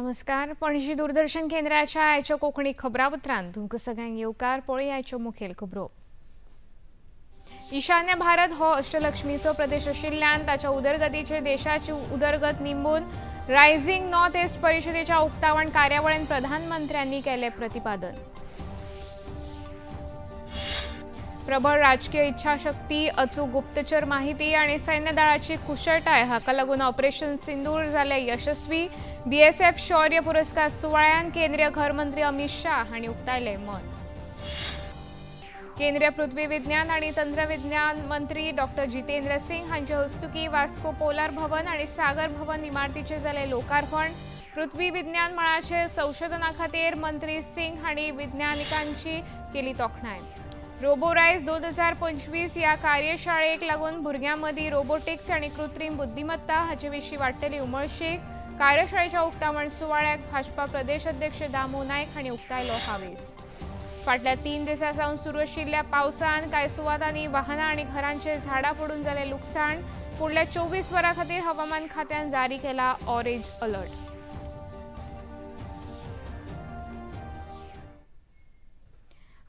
नमस्कार. पणजी दूरदर्शन केंद्राच्या आयच्या कोंकणी खबरापत्रांत तुमकां सगळ्यांक येवकार. पळय आयच्यो मुखेल खबरो. ईशान्य भारत हो अष्टलक्ष्मीचो प्रदेश आशिल्ल्यान ताच्या उदरगतीचे देशाची उदरगत निंबून रायझिंग नॉर्थ ईस्ट परिषदेच्या उक्तावण कार्यावळीन प्रधानमंत्र्यांनी केले प्रतिपादन. प्रबळ राजकीय इच्छाशक्ती, अचूक गुप्तचर माहिती आणि सैन्य दळाची कुशळटाय हाका लागून ऑपरेशन सिंदूर जाले यशस्वी. बीएसएफ शौर्य पुरस्कार सुवाळ्यान केंद्रीय घरमंत्री अमित शाह हांणी उक्तायले मत. केंद्रीय पृथ्वी विज्ञान आणि तंत्रविज्ञान मंत्री डॉक्टर जितेंद्र सिंग हांचे हस्तुकी वास्को पोलार भवन आणि सागर भवन इमारतीचे जाले लोकार्पण. पृथ्वी विज्ञान मळाचे संशोधना खातीर मंत्री सिंग हांणी विज्ञानिकांची केली तोखणाय. रोबोरायज 2025 ह्या कार्यशाळेक लागून भुरग्यां मदीं रोबोटिक्स आनी कृत्रीम बुद्धिमत्ता हाचे विशीं वाडटली उमळशीक. कार्यशाळेच्या उक्तावण सुवाळ्याक भाजपा प्रदेश अध्यक्ष दामू नायक हांणी उक्तायलो हावेस. फाटल्या 3 दिसां सावन सुरू आशिल्ल्या पावसान कांय सुवातांनी वाहनां आनी घरांचे झाडां पडून जालें लुकसाण. फुडल्या 24 वरां खातीर हवामान खात्यान जारी केला ऑरेंज अलर्ट.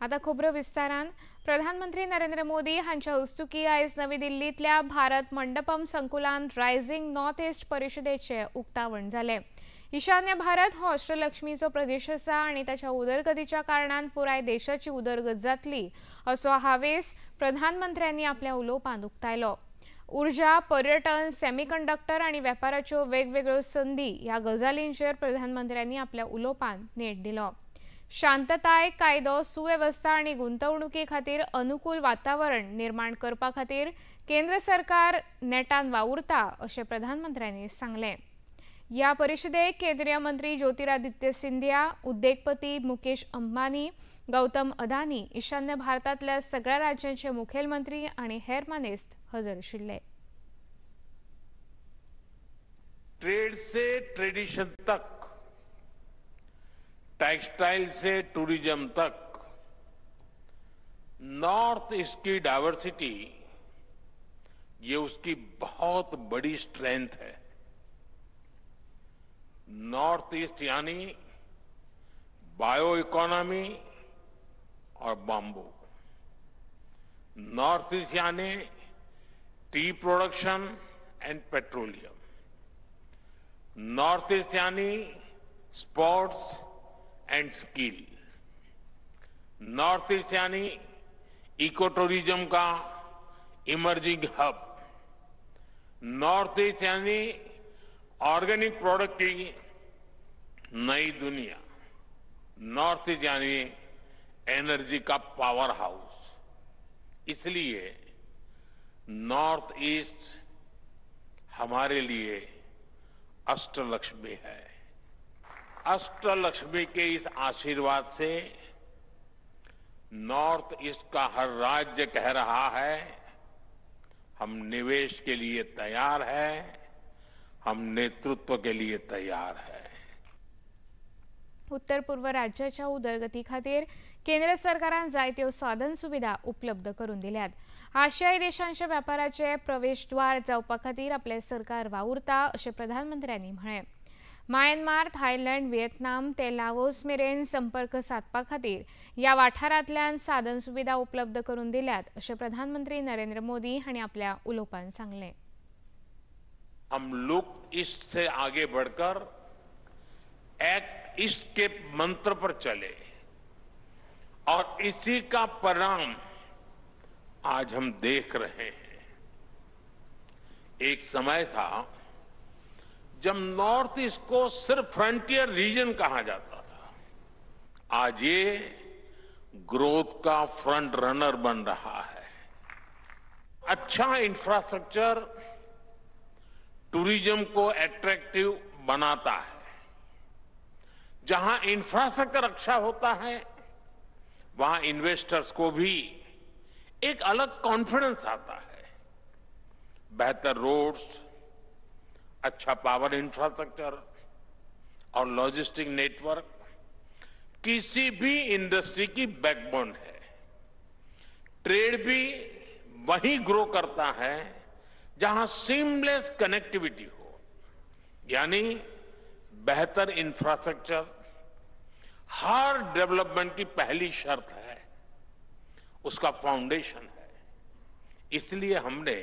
आता खबरो विस्तारान. प्रधानमंत्री नरेंद्र मोदी हांच्या हस्तुकी आयज नवी दिल्लींतल्या भारत मंडपम संकुलान रायझिंग नॉर्थ ईस्ट परिषदेचे उक्तावण जालें. ईशान्य भारत हो अष्टलक्ष्मीचो प्रदेश आसा आनी ताच्या उदरगतीच्या कारणान पुराय देशाची उदरगत जातली असो हावेस प्रधानमंत्र्यांनी आपल्या उलोवपांत उक्तायलो. ऊर्जा, पर्यटन, सेमीकंडक्टर आनी वेपाराच्यो वेगवेगळ्यो संदी ह्या गजालींचेर प्रधानमंत्र्यांनी आपल्या उलोवपांत नेट दिलो. शांतताय, कायदो, सुवेवस्था आनी गुंतवणुकी खातीर अनुकूल वातावरण निर्माण करपा खातीर केंद्र सरकार नेटान वावुरता अशें प्रधानमंत्र्यांनी सांगलें. ह्या परिशदेक केंद्रीय मंत्री ज्योतिरादित्य सिंधिया, उद्देगपती मुकेश अंबानी, गौतम अदानी, ईशान्य भारतांतल्या सगळ्या राज्यांचे मुखेलमंत्री आनी हेर मानेस्त हजर आशिल्ले. ट्रेड से ट्रेडिशन तक, टेक्सटाइल से टूरिज्म तक, नॉर्थ ईस्ट की डाइवर्सिटी ये उसकी बहुत बड़ी स्ट्रेंथ है. नॉर्थ ईस्ट यानी बायो इकोनॉमी और बाम्बू, नॉर्थ ईस्ट यानी tea production and petroleum, north east यानी sports and skill, north east यानी इको टूरिज्म का इमर्जिंग हब, नॉर्थ ईस्ट यानी ऑर्गेनिक प्रोडक्ट की नई दुनिया, नॉर्थ ईस्ट यानी एनर्जी का पावर हाउस. इसलिए नॉर्थ ईस्ट हमारे लिए अष्टलक्ष्मी है. अष्टलक्ष्मी के इस आशीर्वाद से नॉर्थ ईस्ट का हर राज्य कह रहा है, हम निवेश के लिए तैयार है, हम नेतृत्व के लिए तैयार है. उत्तर पूर्व राज्याच्या उदरगती खातीर केंद्र सरकारान जायत्यो साधन सुविधा उपलब्ध करून दिल्यात. आशियाई देशांच्या व्यापाराचे प्रवेशद्वार जावपा खातीर आपले सरकार वावुरता अशें प्रधानमंत्र्यांनी म्हळें. म्यानमार, थायलंड, व्हिएतनाम ते लाओस मेरेन संपर्क सादपा खातीर ह्या वाठारांतल्यान साधन सुविधा उपलब्ध करून दिल्यात अशें प्रधानमंत्री नरेंद्र मोदी हांणी आपल्या उलोवपांत सांगलें. हम लुक ईस्ट से आगे बढ़कर एक्ट ईस्ट के मंत्र पर चले और इसी का परिणाम आज हम देख रहे हैं. एक समय था जब नॉर्थ ईस्ट को सिर्फ फ्रंटियर रीजन कहा जाता था, आज ये ग्रोथ का फ्रंट रनर बन रहा है. अच्छा इंफ्रास्ट्रक्चर टूरिज्म को अट्रैक्टिव बनाता है. जहां इंफ्रास्ट्रक्चर अच्छा होता है वहां इन्वेस्टर्स को भी एक अलग कॉन्फिडेंस आता है. बेहतर रोड्स, अच्छा पावर इंफ्रास्ट्रक्चर और लॉजिस्टिक नेटवर्क किसी भी इंडस्ट्री की बैकबोन है. ट्रेड भी वहीं ग्रो करता है जहां सीमलेस कनेक्टिविटी हो, यानी बेहतर इंफ्रास्ट्रक्चर हर डेवलपमेंट की पहली शर्त है, उसका फाउंडेशन है। इसलिए हमने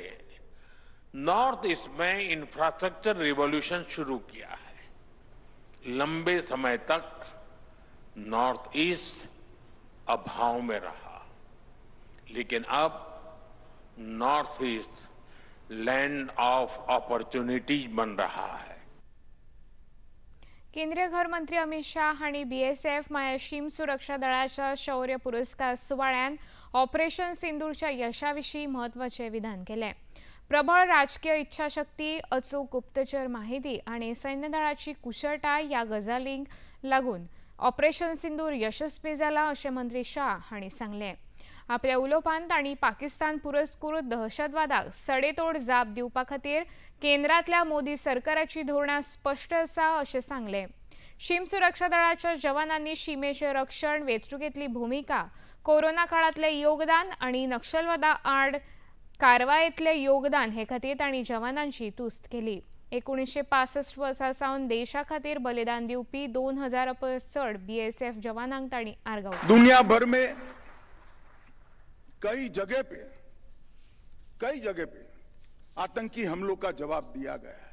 नॉर्थ ईस्ट में इंफ्रास्ट्रक्चर रिवॉल्यूशन शुरू किया है। लंबे समय तक नॉर्थ ईस्ट अभाव में रहा, लेकिन अब North East land of opportunities बन रहा है। केंद्रीय घर मंत्री अमित शाह हांणी बीएसएफ म्हळ्यार शीम सुरक्षा दळाच्या शौर्य पुरस्कार सुवाळ्यान ऑपरेशन सिंदूरच्या यशा विशीं म्हत्वाचें विधान केलें। प्रबळ राजकीय इच्छाशक्ती, अचूक गुप्तचर माहिती आनी सैन्य दळाची कुशळटाय ह्या गजालींक लागून ऑपरेशन सिंदूर यशस्वी जाला अशें मंत्री शाह हांणी सांगलें। आपल्या उलोवपान तांणी पाकिस्तान पुरस्कृत दहशतवादाक सडेतोड जाप दिवपा खातीर केंद्रांतल्या मोदी सरकाराची धोरणां स्पश्ट आसा अशें सांगलें। शीम सुरक्षा दळाच्या जवानांनी शिमेचें रक्षण, वेंचणुकेंतली भुमिका, कोरोना काळांतलें योगदान आनी नक्षलवादा आड कारवायेंतलें योगदान हे खातीर तांणी जवानांची तुस्त केली। 1965 वर्सा सावन देशा खातीर बलिदान दिवपी 2000 परस चड बीएसएफ जवानांक तांणी आर्गां ओंपलीं। दुनिया भर में कई जगह पे आतंकी हमलों का जवाब दिया गया है,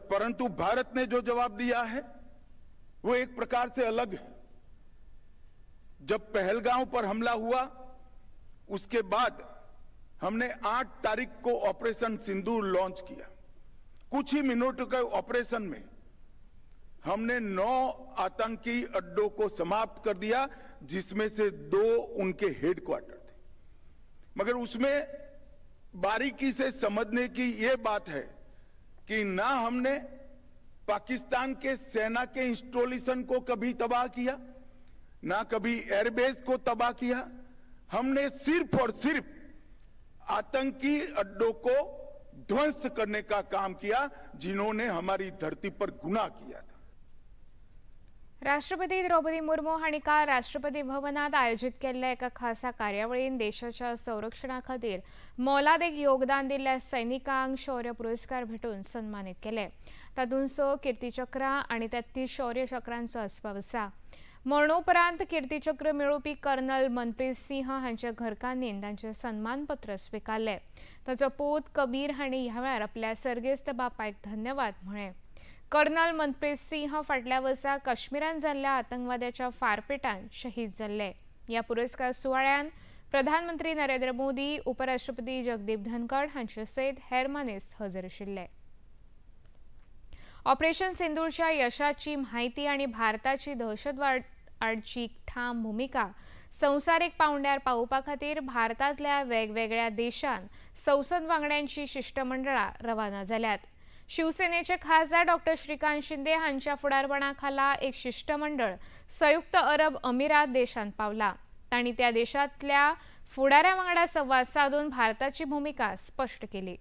परंतु भारत ने जो जवाब दिया है वो एक प्रकार से अलग है। जब पहलगांव पर हमला हुआ उसके बाद हमने 8 तारीख को ऑपरेशन सिंदूर लॉन्च किया। कुछ ही मिनटों के ऑपरेशन में हमने 9 आतंकी अड्डों को समाप्त कर दिया, जिसमें से 2 उनके हेडक्वार्टर थे। मगर उसमें बारीकी से समझने की यह बात है कि ना हमने पाकिस्तान के सेना के इंस्टॉलेशन को कभी तबाह किया, ना कभी एयरबेस को तबाह किया। हमने सिर्फ और सिर्फ आतंकी अड्डों को ध्वस्त करने का काम किया, जिन्होंने हमारी धरती पर गुनाह किया था। राष्ट्रपती द्रौपदी मुर्मू हांणी काल राष्ट्रपती भवनात आयोजित केल्ल्या एका खासा कार्यावळीन देशाच्या संरक्षणा खातीर मोलादीक योगदान दिल्ल्या सैनिकांक शौर्य पुरस्कार भेटून सन्मानित केले। तातूंत 6 कीर्तिचक्रां आनी 33 शौर्य चक्रांचो आस्पाव आसा। मरणोपरांत कीर्तिचक्र मेळोवपी कर्नल मनप्रीत सिंह हांच्या घरकान्नीन तांचें सन्मानपत्र स्विकारलें। ताचो पूत कबीर हांणी ह्या वेळार आपल्या सर्गेस्त बापायक धन्यवाद म्हळें। कर्नल मनप्रीत सिंह फाटल्या वर्सा काश्मीरांत जाल्ल्या आतंकवाद्याच्या फारपेटान शहीद जाल्ले। ह्या पुरस्कार सुवाळ्यान प्रधानमंत्री नरेंद्र मोदी, उपराष्ट्रपती जगदीप धनखड हांचे सयत हेर मानेस्त हजर आशिल्ले। ऑपरेशन सिंदूरच्या यशाची म्हायती आनी भारताची दहशतवाद आडची ठाम भुमिका संवसारीक पावंड्यार पावोवपा खातीर भारतांतल्या वेगवेगळ्या देशांत संसद वांगड्यांची शिश्टमंडळां रवाना जाल्यात। शिवसेनेचे खासदार डॉक्टर श्रीकांत शिंदे हांच्या फुडारपणा खाला एक शिश्टमंडळ संयुक्त अरब अमिरात देशांत पावला। तांणी त्या देशांतल्या फुडाऱ्या वांगडा संवाद साधून भारताची भूमिका स्पश्ट केली।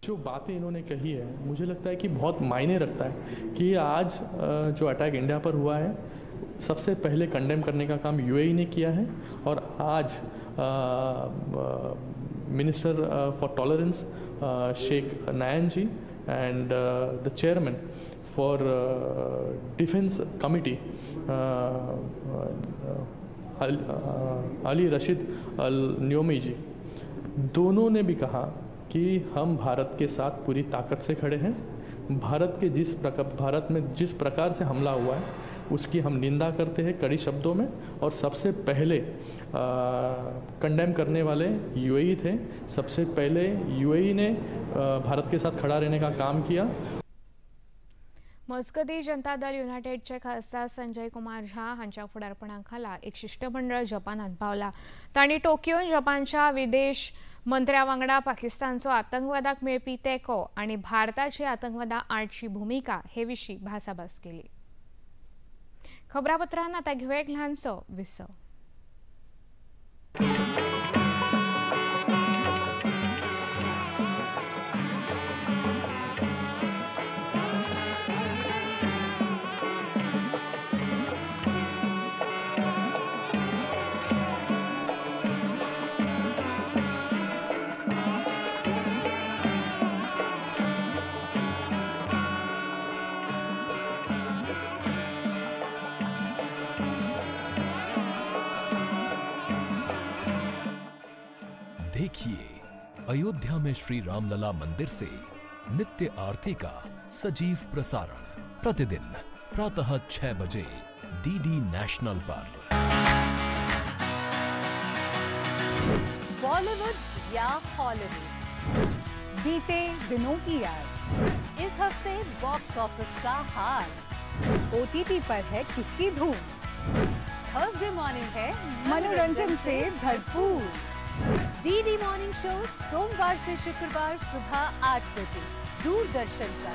जो बातें इन्होंने कही है, मुझे लगता है कि बहुत मायने रखता है कि आज जो अटैक इंडिया पर हुआ है, सबसे पहले कंडेम करने का काम यूएई ने किया है और आज minister for tolerance Sheikh Nahyan ji and the chairman for defence committee Ali Rashid Al Nuaimi ji, दोनों ने भी कहा कि हम भारत के साथ पूरी ताकत से खड़े हैं। भारत में जिस प्रकार से हमला हुआ है उसकी हम निंदा करते हैं कड़ी शब्दों में, और सबसे पहले कंडेम करने वाले यूएई थे। सबसे पहले यूएई ने भारत के साथ खड़ा रहने का काम किया। मजगती जनता दल युनायटेडचे खासदार संजय कुमार झा हांच्या फुडारपणा खाला एक शिश्टमंडळ जपानांत पावला। तांणी टोकियोन जपानच्या विदेश मंत्र्या वांगडा पाकिस्तानचो आतंकवादाक मेळपी तेंको आनी भारताची आतंकवादा आडची भुमिका हे विशीं भासाभास केली। खबरापत्रान आतां घेवया एक ल्हानसो विसव। देखिए अयोध्या में श्री रामलला मंदिर से नित्य आरती का सजीव प्रसारण प्रतिदिन प्रातः 6 बजे डीडी नेशनल पर। बॉलीवुड या हॉलीवुड, बीते दिनों की याद, इस हफ्ते बॉक्स ऑफिस का हाल, ओटीटी पर है किसकी धूम, थर्सडे मॉर्निंग है मनोरंजन से भरपूर। डीडी मॉर्निंग शो सोमवार से शुक्रवार सुबह 8 बजे दूरदर्शन पर।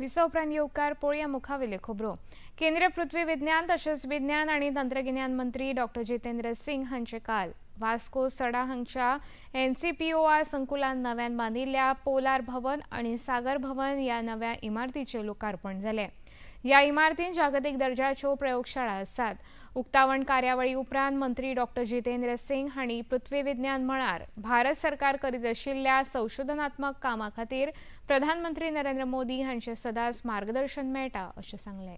विसा उपरांत येवकार पळोवया मुखावेल्यो खबरो। केंद्रीय पृथ्वी विज्ञान तशेंच विज्ञान आनी तंत्रगिन्यान मंत्री डॉक्टर जितेंद्र सिंग हांचे काल वास्को सडा हांगच्या एनसीपीओआर संकुलान नव्यान बांदिल्ल्या पोलार भवन आनी सागर भवन ह्या नव्या इमारतीचें लोकार्पण जालें। ह्या इमारतीन जागतीक दर्जाच्यो प्रयोगशाळा आसात। उक्तावण कार्यावळी उपरांत मंत्री डॉक्टर जितेंद्र सिंग हांणी पृथ्वी विज्ञान मळार भारत सरकार करीत आशिल्ल्या संशोधनात्मक कामा खातीर प्रधानमंत्री नरेंद्र मोदी हांचे सदांच मार्गदर्शन मेळटा अशें सांगलें।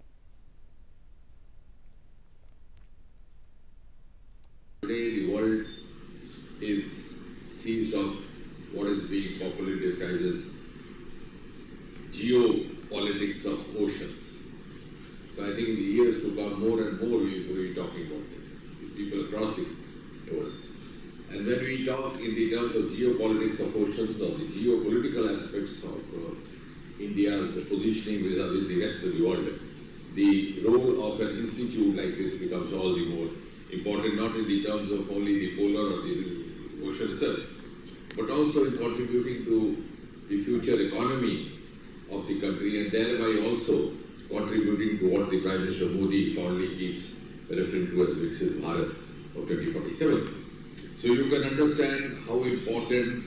Today the world is seized of what is being popularly described as geopolitics of oceans. So I think in the years to come, more and more we will be talking about it, the people across the world. And when we talk in the terms of geopolitics of oceans or the geopolitical aspects of India's positioning vis-a-vis the rest of the world, the role of an institute like this becomes all the more important, not in the terms of only the polar or the ocean research, but also in contributing to the future economy of the country and thereby also contributing to what the Prime Minister Modi fondly keeps referring to as Viksit Bharat of 2047. So you can understand how important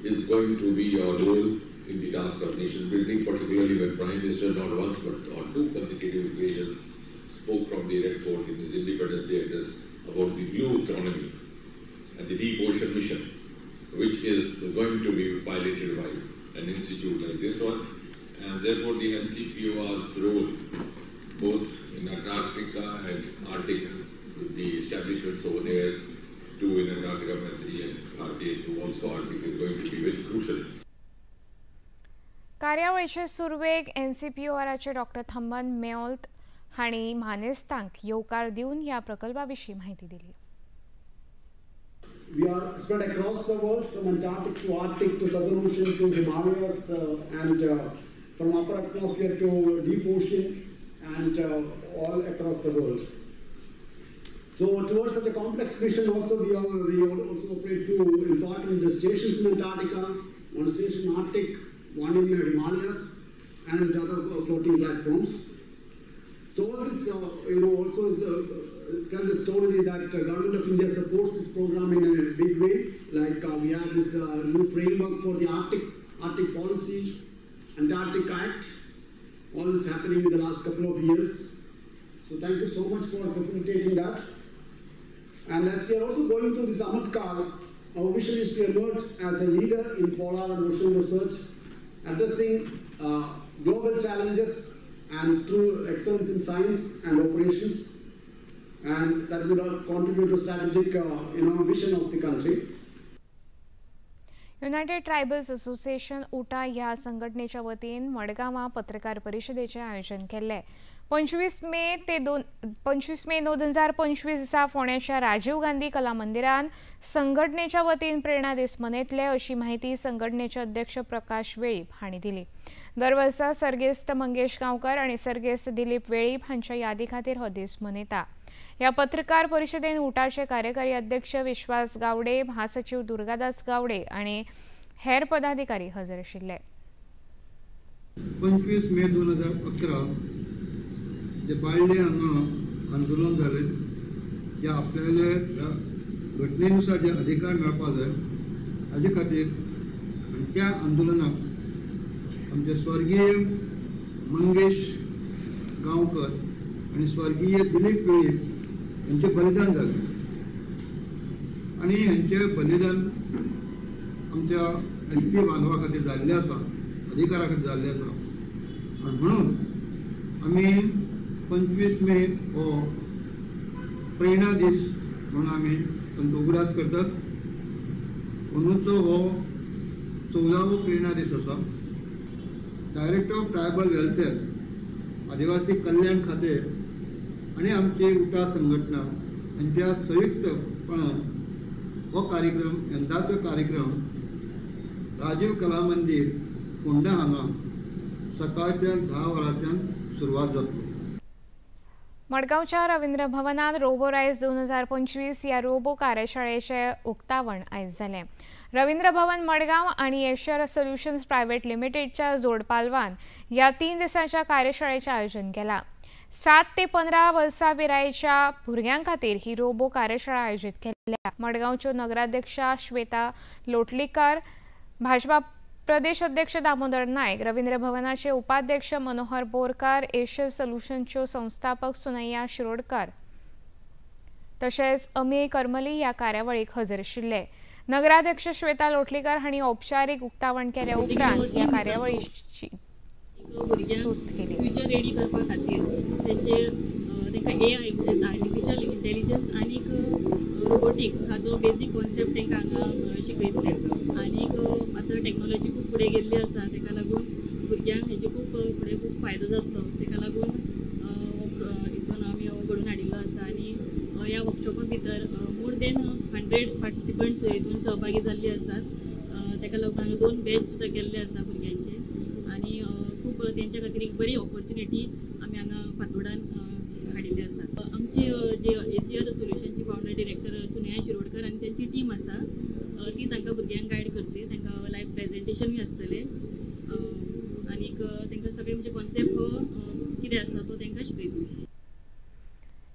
is going to be your role in the task of nation building, particularly when Prime Minister not once but on 2 consecutive occasions spoke from the Red Fort in his Independence Day address about the blue economy and the deep ocean mission, which is going to be piloted by an institute like this one. And therefore the NCPOR's role, both in Antarctica and Arctic, with the establishments over there, 2 in Antarctica and 3 in Arctic, 2 also Arctic, is going to be very crucial. कार्यावळीचे सुरवेक एनसीपीओआराचे doctor Thamban मेओल्त हांणी मानेस्तांक येवकार दिवन ह्या प्रकल्पा विशीं म्हायती दिली. We are spread across the world, from Antarctic to Arctic to Southern Ocean to Himalayas, and from upper atmosphere to deep ocean, and all across the world. So towards such a complex mission also, we also operate 2 important stations in Antarctica, 1 station in Arctic, 1 in the Himalayas, and other floating platforms. So all this, also is, tell the story that Government of India supports this program in a big way. Like we have this new framework for the Arctic policy, Antarctic Act. All this happening in the last couple of years. So thank you so much for facilitating that. And as we are also going through this Amrit Kaal, our vision is to emerge as a leader in polar and ocean research, addressing global challenges and through excellence in science and operations, and that will contribute to strategic vision of the country. United Tribals Association UTA ह्या संघटनेच्या वतीन मडगांवां पत्रकार परिशदेचें आयोजन केल्लें। 25 मे 2025 दिसा फोंड्याच्या राजीव गांधी कला मंदिरान संघटनेच्या वतीन प्रेरणा दीस मनयतले अशी म्हायती संघटनेचे अध्यक्ष प्रकाश वेळीप हांणी दिली। दर वर्सा सर्गेस्त मंगेश गांवकर आनी सर्गेस्त दिलीप वेळीप हांच्या यादी खातीर हो दीस मनयता। ह्या पत्रकार परिशदेन उटाचे कार्यकारी अध्यक्ष विश्वास गावडे, महासचिव दुर्गादास गावडे आनी हेर पदाधिकारी हजर आशिल्ले। 25 मे 2011 जे बाळ्ळे हांगा आंदोलन जालें, जे आपल्याले घटनेनुसार जे अधिकार मेळपा जाय हाजे खातीर, आनी त्या आंदोलनाक आमचे स्वर्गीय मंगेश गांवकर आनी स्वर्गीय दिलीप वेळीप हेंचें बलिदान जालें आनी हेंचें बलिदान आमच्या एस टी बांधवा खातीर जाल्लें आसा, अधिकारा खातीर जाल्लें आसा. आनी म्हणून आमी 25 मे हो प्रेरणा दीस म्हणून आमी तांचो उगडास करतात. अंदूचो हो 14वो प्रेरणा दीस आसा. डायरेक्टर ऑफ ट्रायबल वेलफेअर आदिवासी कल्याण खाते आनी आमची उटा संघटना हांच्या संयुक्तपणान हो कार्यक्रम, यंदाचो कार्यक्रम राजीव कला मंदिर फोंडा हांगा सकाळच्या 10 वरांच्यान सुरवात जातली. मडगांवच्या रवींद्र भवनात रोबो रायज 2025 ह्या रोबो कार्यशाळेचें उक्तावण आयज जालें. रवींद्र भवन मडगांव आनी एशियर सोल्युशन्स प्रायव्हेट लिमिटेडच्या जोडपालवान ह्या 3 दिसांच्या कार्यशाळेचें आयोजन केलां. 7 ते 15 वर्सां पिरायेच्या भुरग्यां खातीर ही रोबो कार्यशाळा आयोजीत केल्या. मडगांवच्यो नगराध्यक्षा श्वेता लोटलीकर, भाजपा प्रदेश अध्यक्ष दामोदर नायक, रवींद्र भवनाचे उपाध्यक्ष मनोहर बोरकार, एशियर सोल्युशनच्यो संस्थापक सुनैया शिरोडकर तशेंच अमेय करमली ह्या कार्यावळीक हजर आशिल्ले. नगराध्यक्ष श्वेता लोटलीकर हांणी औपचारीक उक्तावण केल्या उपरांत ह्या कार्यावळीची तुस्त केली. फ्युचर रेडी करपा खातीर तेंचे तांकां एआय म्हणजे आर्टिफिशियल इंटेलिजन्स आनीक रोबोटिक्स हाचो बेजीक कॉन्सेप्ट तांकां हांगा शिकयतले. आनीक आतां टॅक्नोलॉजी खूब फुडें गेल्ली आसा, ताका लागून भुरग्यांक हेजे खूब फुडें खूब फायदो जातलो. ताका लागून हितून आमी हो घडोवन हाडिल्लो आसा. आनी ह्या वर्कशॉपा भितर मोर देन 100 पार्टिसिपंट्स हितून सहभागी जाल्ले आसात. ताका लागून हांगा 2 बॅच सुद्दां केल्ले आसा भुरग्यांचे आनी खूब तेंच्या खातीर एक बरी ऑपॉर्च्युनिटी आमी हांगा फातोर्डान हाडिल्ली आसा. आमची जे एसीआर सोल्युशनची फावंडर डिरेक्टर सुनया शिरोडकर आनी तेंची टीम आसा, ती तांकां भुरग्यांक गायड करतली. तांकां लायव प्रेजेंटेशनूय आसतलें आनीक तांकां सगळें म्हणजे कॉन्सेप्ट हो कितें आसा तो तांकां शिकयतली.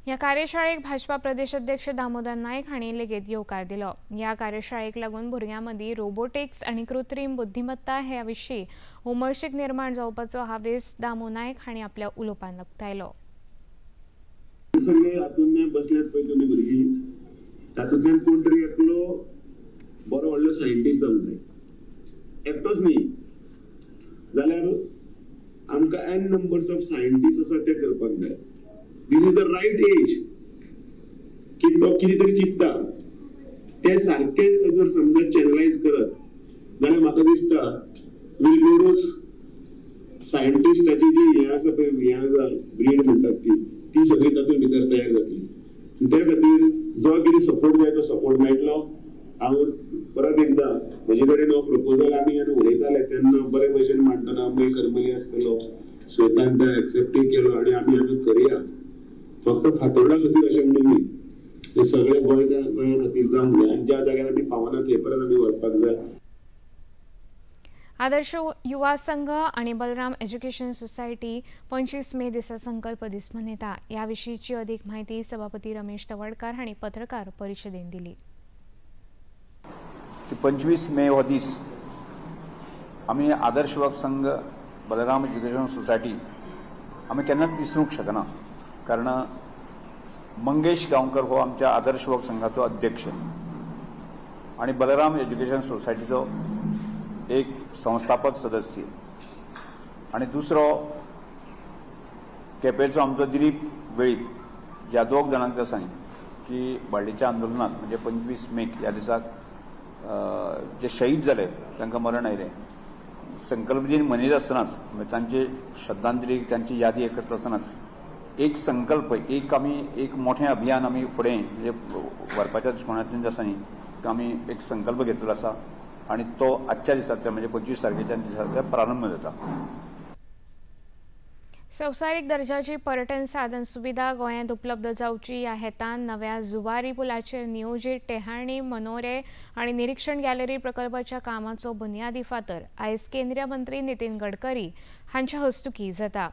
ह्या कार्यशाळेक भाजपा प्रदेश अध्यक्ष दामोदर नायक हांणी लेगीत येवकार दिलो. ह्या कार्यशाळेक लागून भुरग्यां मदीं रोबोटिक्स आनी कृत्रीम बुद्धिमत्ता ह्या विशीं उमळशीक निर्माण जावपाचो हावेस दामू नायक हांणी आपल्या उलोवपान उक्तायलो. सगळे हातून बसल्यात पळय तुमी भुरगीं, तातूंतल्यान कोण तरी एकलो बरो व्हडलो सायंटिस्ट जावंक जाय, एकटोच न्ही जाल्यार आमकां एन नंबर्स ऑफ सायंटिस्ट आसा ते करपाक जाय. This is the right age की तो कितें तरी चिंतता ते सारकें जर समजा चॅनलायज करत जाल्यार म्हाका दिसता will produce सायंटिस्टाची जी हें आसा पळय, हें आसा ब्रीड म्हणटात ती, ती सगळी तातूंत भितर तयार जातली. त्या खातीर जो कितें सपोर्ट जाय तो सपोर्ट मेळटलो. हांव परत एकदां म्हजे कडेन हो प्रपोजल आमी जेन्ना उलयताले तेन्ना बरे भशेन मांडटना अमय करमली आसतलो, श्वेतान ते एक्सेप्टूय केलो आनी आमी हांगा करया. फक्त फातोर्डा खातीर अशें म्हणून न्ही, ते सगळे गोंया खातीर जावंक जाय आनी ज्या जाग्यार आमी पावना थंय परत आमी व्हरपाक जाय. आदर्श युवा संघ आणि बलराम एज्युकेशन सोसायटी 25 मे दिसा संकल्प दीस मनयता. ह्या विशींची अधिक माहिती सभापती रमेश तवडकार हांणी पत्रकार परिशदेन दिली. 25 मे हो दीस आमी आदर्श युवक संघ बलराम एज्युकेशन सोसायटी आमी केन्नाच विसरूंक शकना, कारण मंगेश गांवकर हो आमच्या आदर्श युवक संघाचो अध्यक्ष आनी बलराम एज्युकेशन सोसायटीचो एक संस्थापक सदस्य आनी दुसरो केपेंचो आमचो दिलीप वेळीप, ज्या दोग जाणांक सांग की बाळ्ळीच्या आंदोलनात म्हणजे 25 मेक ह्या दिसाक जे शहीद जाले तांकां मरण आयलें. संकल्प दिन मनयत आसतनाच म्हणजे तांची श्रद्धांजली, तांची यादी हे करता आसतनाच एक संकल्प, एक आमी एक मोठें अभियान आमी फुडें म्हणजे व्हरपाच्या दृश्टिकोनांतल्यान आसा न्ही, आमी एक संकल्प घेतलेलो आसा आनी तो आजच्या दिसांतल्या म्हणजे 25 तारखेच्या दिसांतल्या प्रारंभ जाता. संवसारीक दर्जाची पर्यटन साधन सुविधा गोंयांत उपलब्ध जावची ह्या हेतान नव्या जुवारी पुलाचेर नियोजीत टेहाणी मनोरे आनी निरीक्षण गॅलरी प्रकल्पाच्या कामाचो बुन्यादी फातर आयज केंद्रीय मंत्री नितीन गडकरी हांच्या हस्तुकीं जाता.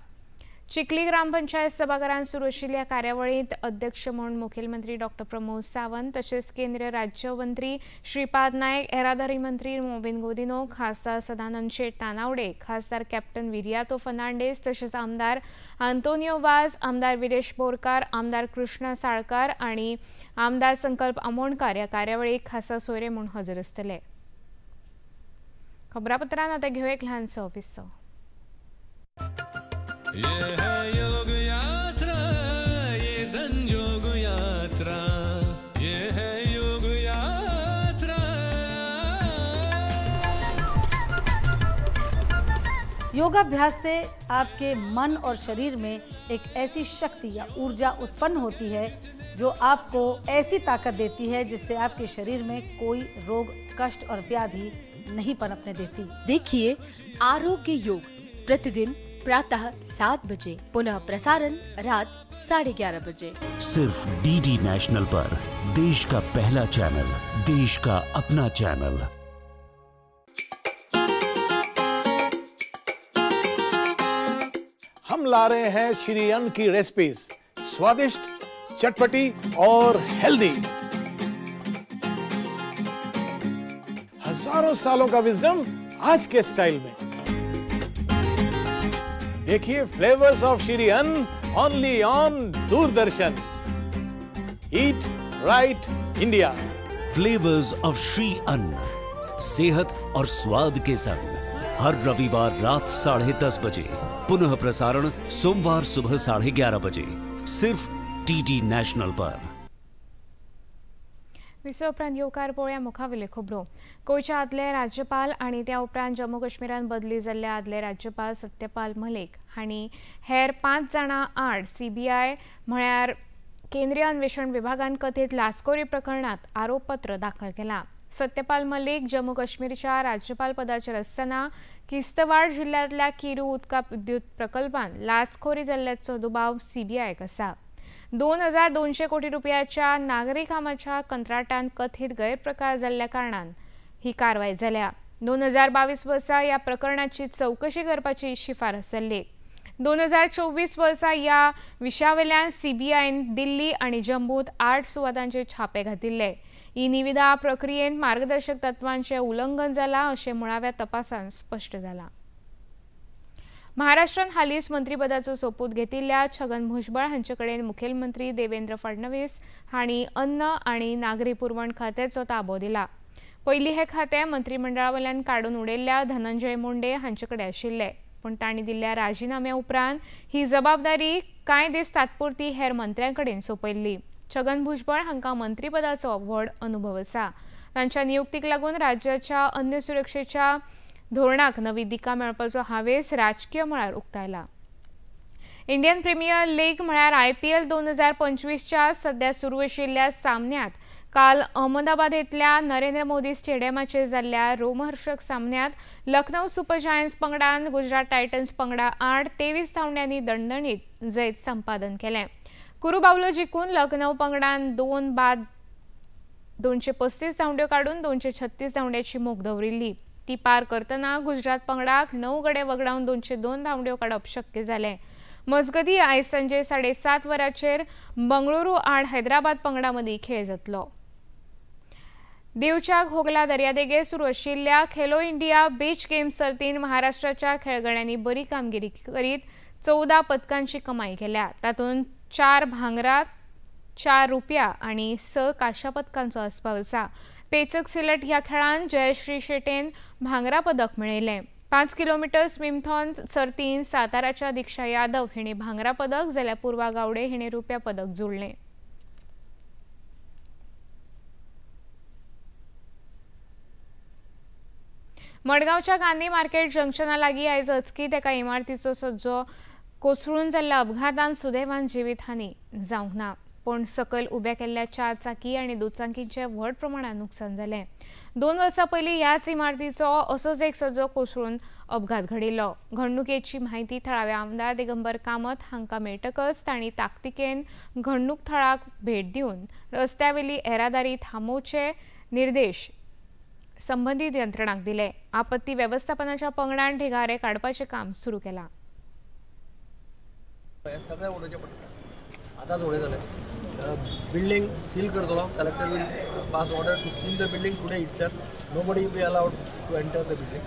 चिखली ग्रामपंचायत सभाघरांत सुरू आशिल्ल्या कार्यावळींत अध्यक्ष म्हूण मुखेलमंत्री डॉक्टर प्रमोद सावंत तशेंच केंद्रीय राज्यमंत्री श्रीपाद नायक, येरादारी मंत्री मोविन गोदिनो, खासदार सदानंद शेट तानावडे, खासदार कॅप्टन विरियातो फर्नांडीस तशेंच आमदार आंतोनियो वाज, आमदार विरेश बोरकार, आमदार कृष्णा साळकार आनी आमदार संकल्प आमोणकार ह्या कार्यावळीक खासा सोयरे म्हूण हजर आसतले. खबरापत्रांत आतां घेवया एक ल्हानसो विसव. ये है योग यात्रा, ये संजोग यात्रा, ये योगाभ्यास से आपके मन और शरीर में एक ऐसी शक्ति या ऊर्जा उत्पन्न होती है जो आपको ऐसी ताकत देती है जिससे आपके शरीर में कोई रोग, कष्ट और व्याधि नहीं पनपने देती। देखिए आरोग्य योग प्रतिदिन प्रातः 7 बजे, पुनः प्रसारण रात 11:30 बजे, सिर्फ डीडी नेशनल पर। देश का पहला चैनल, देश का अपना चैनल। हम ला रहे हैं श्री अन्न की रेसिपीज, स्वादिष्ट, चटपटी और हेल्दी। हजारों सालों का विजडम आज के स्टाइल में। देखिए flavours of Shri Anna only on Doordarshan. Eat right India. Flavours of Shri Anna, सेहत और स्वाद के संग, हर रविवार रात 10:30 बजे, पुनः प्रसारण सोमवार सुबह 11:30 बजे, सिर्फ डीडी नॅशनल पर। विसव उपरांत येवकार पळोवया मुखावेल्यो खबरो। गोंयच्या आदले राज्यपाल आनी त्या उपरांत जम्मू काश्मीरान बदली जाल्ले आदले राज्यपाल सत्यपाल मलिक हांणी हेर 5 जाणां आड सीबीआय म्हळ्यार केंद्रीय अन्वेषण विभागान कथीत लाचखोरी प्रकरणांत आरोपपत्र दाखल केलां। सत्यपाल मलिक जम्मू काश्मीरच्या राज्यपाल पदाचेर आसतना किस्तवाड जिल्ल्यांतल्या किरू उदका विद्युत प्रकल्पान लाचखोरी जाल्ल्याचो दुबाव सीबीआयक आसा। 2200 कोटी रुपयाच्या नागरी कामाच्या कंत्राटान कथीत गैरप्रकार जाल्ल्या कारणान ही कारवाय जाल्या। 2022 वर्सा ह्या प्रकरणाची चवकशी करपाची शिफारस जाल्ली। 2024 वर्सा ह्या विशयावेल्यान सीबीआयन दिल्ली आनी जम्मूत 8 सुवातांचेर छापे घातिल्ले। ही निविदा प्रक्रियेंत मार्गदर्शक तत्वांचें उल्लंघन जालां अशें मुळाव्या तपासांत स्पश्ट जालां। महाराष्ट्रान हालींच मंत्रीपदाचो सोपूत घेतिल्ल्या छगन भुजबळ हांचे कडेन मुखेलमंत्री देवेंद्र फडणवीस हांणी अन्न आनी नागरी पुरवण खात्याचो ताबो दिला। पयलीं हें खातें मंत्रिमंडळा वयल्यान काडून उडयल्ल्या धनंजय मुंडे हांचे कडेन आशिल्लें, पूण तांणी दिल्ल्या राजिनाम्या उपरांत ही जबाबदारी कांय दीस तात्पुरती हेर मंत्र्यां कडेन सोंपयल्ली। छगन भुजबळ हांकां मंत्रीपदाचो व्हड अनुभव आसा। तांच्या नियुक्तीक लागून राज्याच्या अन्न सुरक्षेच्या धोरणाक नवी दिका मेळपाचो हावेस राजकीय मळार उक्तायला। इंडियन प्रिमियर लीग म्हळ्यार आयपीएल 2025च्या सध्या सुरू आशिल्ल्या सामन्यांत काल अहमदाबादेंतल्या नरेंद्र मोदी स्टेडियमाचेर जाल्ल्या रोमहर्षक सामन्यांत लखनौ सुपर जायंट्स पंगडान गुजरात टायटन्स पंगडा आड 23 धांवड्यांनी दणदणीत जैत संपादन केलें। कुरुबावलो जिखून लखनौ पंगडान 2 बाद 235 धांवड्यो काडून 236 धांवड्याची मोख दवरिल्ली। ती पार करतना गुजरात पंगडाक 9 गडे वगडावन 202 धांवड्यो काडप शक्य जालें। मजगतीं आयज सांजे 7:30 वरांचेर बंगळुरू आड हैदराबाद पंगडा मदीं खेळ जातलो। दीवच्या घोगला दर्यादेगेर सुरू आशिल्ल्या खेलो इंडिया बीच गेम्स सर्तीन महाराष्ट्राच्या खेळगड्यांनी बरी कामगिरी करीत 14 पदकांची कमाई केल्या। तातूंत 4 भांगरा, 4 रुपया आनी 6 कांश्या पदकांचो आस्पाव आसा। पेचक सिलट ह्या खेळान जयश्री शेटेन भांगरा पदक मेळयलें। 5 किलोमीटर स्विमथॉन सर्तीन साताराच्या दीक्षा यादव हिणे भांगरा पदक जाल्यार पूर्वा गावडे हिणे रुप्या पदक जोडलें। मडगांवच्या गांधी मार्केट जंक्शना लागीं आयज अचकीत एका इमारतीचो सज्जो कोसळून जाल्ल्या अपघातान सुदैवान जिवीतहानी जावंक ना, पूण सकयल उब्या केल्ल्या 4 चाकी आनी दुचाकींचें व्हड प्रमाणांत नुकसान जालें। 2 वर्सां पयलीं ह्याच इमारतीचो असोच एक सज्जो कोसळून अपघात घडिल्लो। घडणुकेची म्हायती थळावे आमदार दिगंबर कामत हांकां मेळटकच तांणी ताकतिकेन घडणूक थळाक भेट दिवन रस्त्यावेली येरादारी थांबोवचे निर्देश संबंदीत यंत्रणांक दिले। आपत्ती वेवस्थापनाच्या पंगडान ढिगारे काडपाचें काम सुरू केलां। सगळें उडोवचें पडटा, आतांच उडयतले। बिल्डींग सील करतलो, collector will pass order to seal the building today itself. Nobody be allowed to enter the building.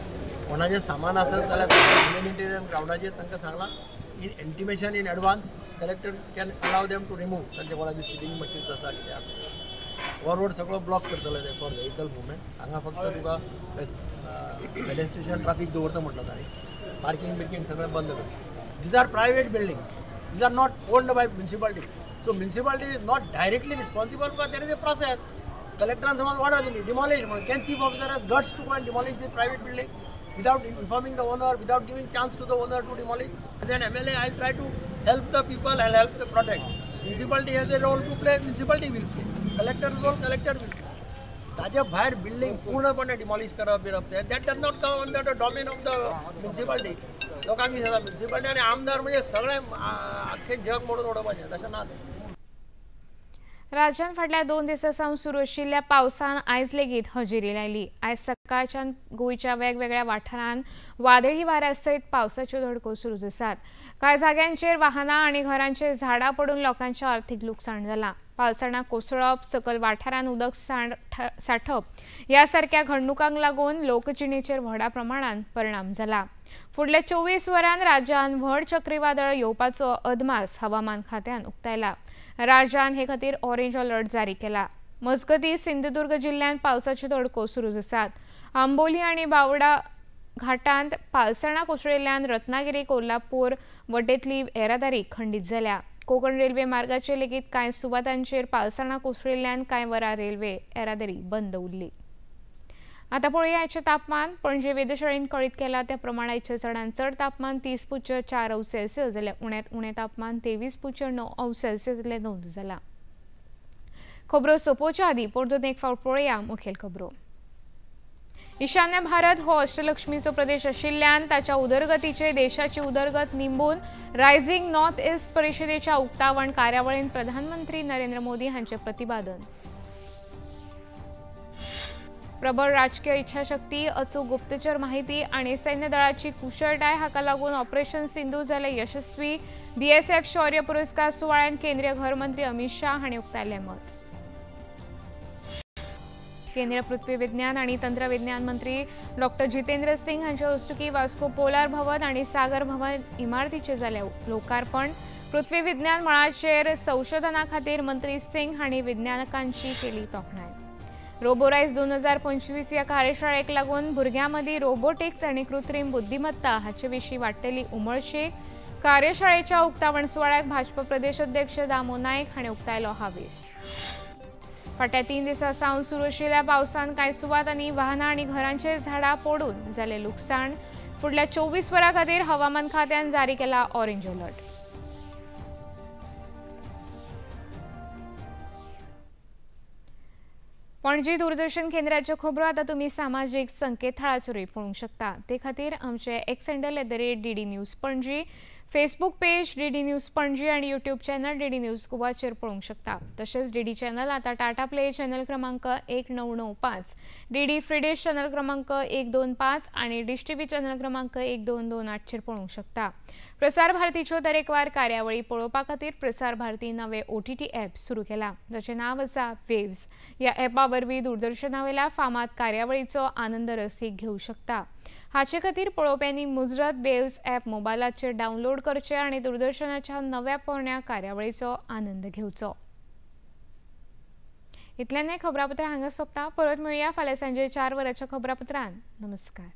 कोणाचें सामान आसत जाल्यार ह्युमॅनिटेरियन ग्रावंडाचेर तांकां सांगलां, in intimation in advance collector can allow them to remove तांचे कोणाचे सिलिंग मशीन्स आसा कितें आसा। हो रोड सगळो ब्लॉक करतले ते फॉर व्हेकल मुवमेंट। हांगा फक्त तुका पेडेस्ट्रियन ट्राफीक दवरता म्हटलं तांणी, पार्किंग बिर्किंग सगळें बंद करता। These are private buildings, these are not owned by municipality. So municipality is not directly responsible, but there is a process. कलेक्टरान समज ऑर्डर दिली डिमॉलिश म्हणून, can chief officer has guts to go and demolish the private building Without informing the owner, without giving chance to the owner to demolish. As an MLA, I try to help the people and help the protect. Municipality has a role to play, municipality will play. Collector's role, collector will play. ताजे भायर building पूर्णपणे demolish करप बिरप तें that does not come under the domain of the municipality. लोकांक दिसता municipality आनी आमदार म्हणजे सगळें आख्खें जग मोडून उडोवपाचें, तशें ना तें. राज्यांत फाटल्या 2 दिसां सावन सुरू आशिल्ल्या पावसान आयज लेगीत हजेरी लायली. आयज सकाळच्यान गोंयच्या वेगवेगळ्या वाठारांत वादळी वाऱ्या सयत पावसाच्यो धडको सुरूच आसात. कांय जाग्यांचेर वाहनां आनी घरांचेर झाडां पडून लोकांचें अर्थीक लुकसाण जालां. पावसाळ्याक कोसळप, सकल वाठारांत उदक सांठप ह्या सारक्या घडणुकांक लागून लोकजिणेचेर व्हडा प्रमाणांत परिणाम जाला. फुडल्या 24 वरांत राज्यांत व्हड चक्रीवादळ येवपाचो अदमास हवामान खात्यान उक्तायला. राज्यान हे खातीर ऑरेंज अलर्ट जारी केला. मजगतीं सिंधुदुर्ग जिल्ल्यांत पावसाच्यो दडको सुरूच आसात. आंबोली आनी बावडा घाटांत पालसणां कोसळिल्ल्यान रत्नागिरी कोल्हापूर वटेंतली येरादारी खंडीत जाल्या. कोकण रेल्वे मार्गाचेर लेगीत कांय सुवातांचेर पालसणां कोसळिल्ल्यान कांय वरां रेल्वे येरादारी बंद उरली. आतां पळोवया आयचें तापमान. पणजे वेधशाळेन कळीत केलां त्या प्रमाण आयचें चडांत चड तापमान 30.4 अंश सेल्सियस जाल्यार उण्यांत उणें तापमान 23.9 अंश सेल्सियस जाल्यार नोंद जालां. खबरो सोंपोवच्या आदीं परतून एक फावट पळोवया मुखेल खबरो. ईशान्य भारत हो अष्टलक्ष्मीचो प्रदेश आशिल्ल्यान ताच्या उदरगतीचे देशाची उदरगत निंबून रायझिंग नॉर्थ ईस्ट परिशदेच्या उक्तावण कार्यावळींत प्रधानमंत्री नरेंद्र मोदी हांचें प्रतिपादन. प्रबळ राजकीय इच्छाशक्ती, अचूक गुप्तचर माहिती आनी सैन्य दळाची कुशळटाय हाका लागून ऑपरेशन सिंधू जालें यशस्वी. बीएसएफ शौर्य पुरस्कार सुवाळ्यांत केंद्रीय घरमंत्री अमित शाह हांणी उक्तायलें मत. केंद्रीय पृथ्वी विज्ञान आनी तंत्रविज्ञान मंत्री डॉक्टर जितेंद्र सिंग हांचे हस्तुकीं वास्को पोलार भवन आनी सागर भवन इमारतीचें जालें लोकार्पण. पृथ्वी विज्ञान मळाचेर संशोधना खातीर मंत्री सिंग हांणी विज्ञानकांची केली तोखणाय. रोबोरायज 2025 ह्या कार्यशाळेक लागून भुरग्यां मदीं रोबोटिक्स आनी कृत्रीम बुद्धिमत्ता हाचे विशीं वाडटली उमळशीक. कार्यशाळेच्या उक्तावण सुवाळ्याक भाजपा प्रदेश अध्यक्ष दामू नायक हांणी उक्तायलो हावेस. फाटल्या 3 दिसां सावन सुरू आशिल्ल्या पावसान कांय सुवातांनी वाहनां आनी घरांचेर झाडां पडून जालें लुकसाण. फुडल्या 24 वरां खातीर हवामान खात्यान जारी केला ऑरेंज अलर्ट. पणजी दूरदर्शन केंद्राच्यो खबरो आतां तुमी सामाजीक संकेतथळाचेरूय पळोवंक शकता. ते खातीर आमचे X handle @DD News Panaji, Facebook page DD News Panaji आनी यूट्यूब चॅनल डीडी न्यूज गोवाचेर पळोवंक शकता. तशेंच डीडी चॅनल आतां टाटा प्ले चॅनल क्रमांक 1995, डीडी फ्री डिश चॅनल क्रमांक 125 आनी डिश टीव्ही चॅनल क्रमांक 1228चेर पळोवंक शकता. प्रसार भारतीच्यो तरेकवार कार्यावळी पळोवपा खातीर प्रसार भारती नवे OTT app सुरू केला, जाचें नांव आसा वेव्स. ह्या ॲपा वरवीं दूरदर्शनावेल्या फामाद कार्यावळीचो आनंद रसीक घेवं शकता. हाचे खातीर पळोवप्यांनी मुजरत वेव्स ॲप मोबायलाचेर डावनलोड करचें आनी दूरदर्शनाच्या नव्या पोरण्या कार्यावळीचो आनंद घेवचो. इतल्यान हें खबरापत्र हांगा सोंपता. परत मेळया फाल्यां सांजे 4 वरांच्या खबरापत्रान. नमस्कार.